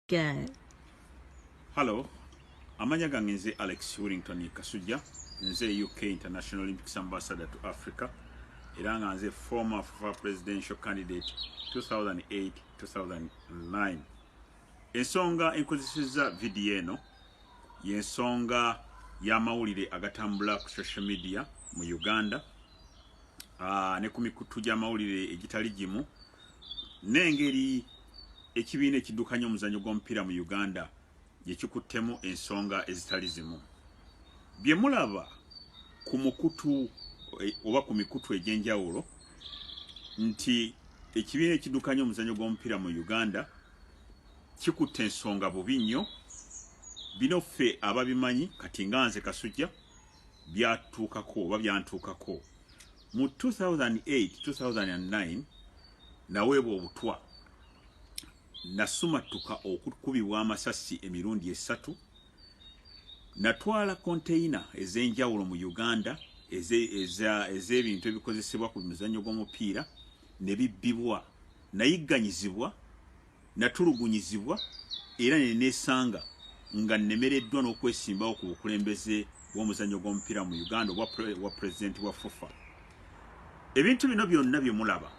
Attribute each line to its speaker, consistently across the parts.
Speaker 1: Good.
Speaker 2: Hallo, amanya gange nze Alex Willington Kasujja, nze UK International Olympics Ambassador to Africa era nga nze former FIFA presidential candidate 2008-2009. Ensonga enkozesezza vidiyo eno y'ensonga y'amawulire agatambula ku social media mu Uganda ne ku mikutu gy'amawulire egitali gimu n'engeri ekibiina ekiddukanya omuzannyo gw'omupiira mu Uganda gye kikuttemu ensonga ezitali zimu. Bye mulaba ku mukutu oba ku mikutu egy'enjawulo nti ekibiina ekiddukanya omuzannyo gw'omupiira mu Uganda kikutte ensonga bubi nnyo. Bino ffe ababimanyi kati nga nze Kasujja byatuukako oba byantuukako mu 2008-2009. Naweebwa obutwa, nasumattuka okukubibwa amasasi emirundi esatu, natwala konteyina ez'enjawulo mu Uganda ez'ebintu ebikozesebwa ku muzannyo gw'omupiira ne bibbibwa, nayigganyizibwa, natulugunyizibwa era ne neesanga nga nnemereddwa n'okwesimbawo ku bukulembeze bw'omuzannyo gw'omupiira mu Uganda obwa pulezidenti wa FUFA. Ebintu bino byonna bye mulaba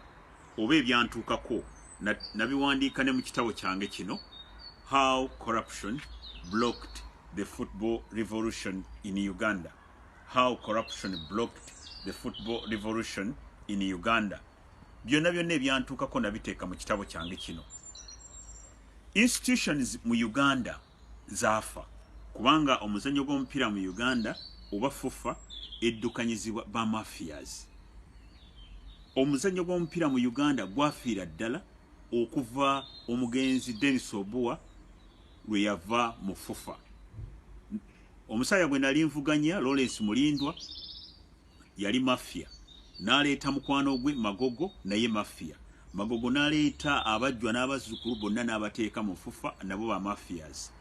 Speaker 2: oba ebyantuukako nabiwandiika ne mu kitabo kyange kino, How Corruption Blocked the Football Revolution in Uganda, How Corruption Blocked the Football Revolution in Uganda. Byonna byonna ebyantuukako nabiteeka mu kitabo kyange kino. Institutions mu Uganda zaafa kubanga omuzannyo gw'omupiira mu Uganda oba FUFA eddukanyizibwa ba mafias. Omuzannyo gw'omupiira mu Uganda gwafiira ddala okuva omugenzi Denis Obua lwe yava mu FUFA. Omusajja gwe nali nvuganya, Lawrence Mulindwa, yali mafia, n'aleeta mukwano gwe Magogo, naye mafia. Magogo n'aleeta abajjwa n'abazzukulu bonna n'abateeka mu FUFA, nabo ba mafias.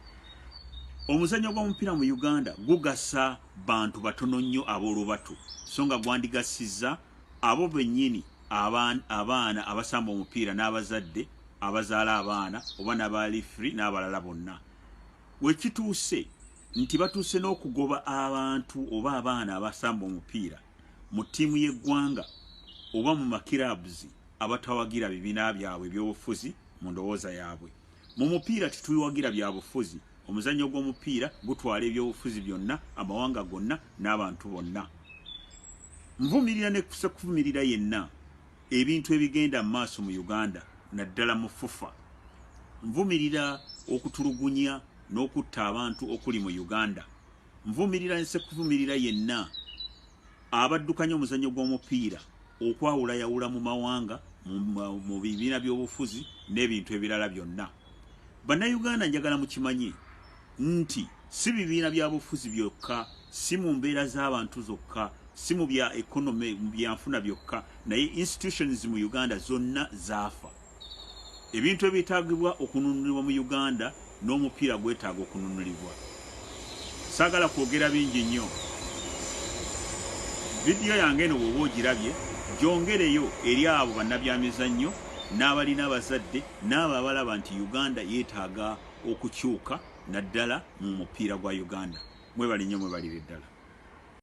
Speaker 2: Omuzannyo gw'omupiira mu Uganda gugasa bantu batono nnyo ab'olubatu, so nga gwandigasizza abo bennyini abaana abasamba omupiira n'abazadde abazaala abaana oba n'abalifri n'abalala bonna. Wekituuse nti batuuse n'okugoba abantu oba abaana abasamba omupiira mu ttiimu y'eggwanga oba mu makirabuzi abatawagira bibiina byabwe ebyobufuzi mu ndowooza yaabwe. Mu mupiira tetuwagira byabufuzi. Omuzannyo gw'omupiira gutwala ebyobufuzi byonna, amawanga gonna n'abantu bonna. Nvumirira ne kuvumirira yenna ebintu ebigenda mu maaso mu Uganda, naddala mu FUFA. Nvumirira okutulugunya n'okutta abantu okuli mu Uganda. Nvumirira nsekuvumirira yenna abaddukanya omuzannyo gw'omupiira okwawulayawula mu mawanga, mu bibiina by'obufuzi n'ebintu ebirala byonna. Bannayuganda, njagala mukimanye nti si bibiina bya bufuzi byokka, si mu mbeera z'abantu zokka, si mu bya economy, mu byanfuna byokka, naye institutions mu Uganda zonna zaafa. Ebintu ebyetaagibwa okununulibwa mu Uganda, n'omupiira gwetaaga okununulibwa. Saagala kwogera bingi nnyo. Vidiyo yange eno bw'oba ogirabye, gyongereyo eri abo bannabyamizannyo n'abalina abazadde n'abo abalaba nti Uganda yeetaaga okukyuka, naddala mu mupiira gwa Uganda. Mwebali nnyo, mwebalire ddala.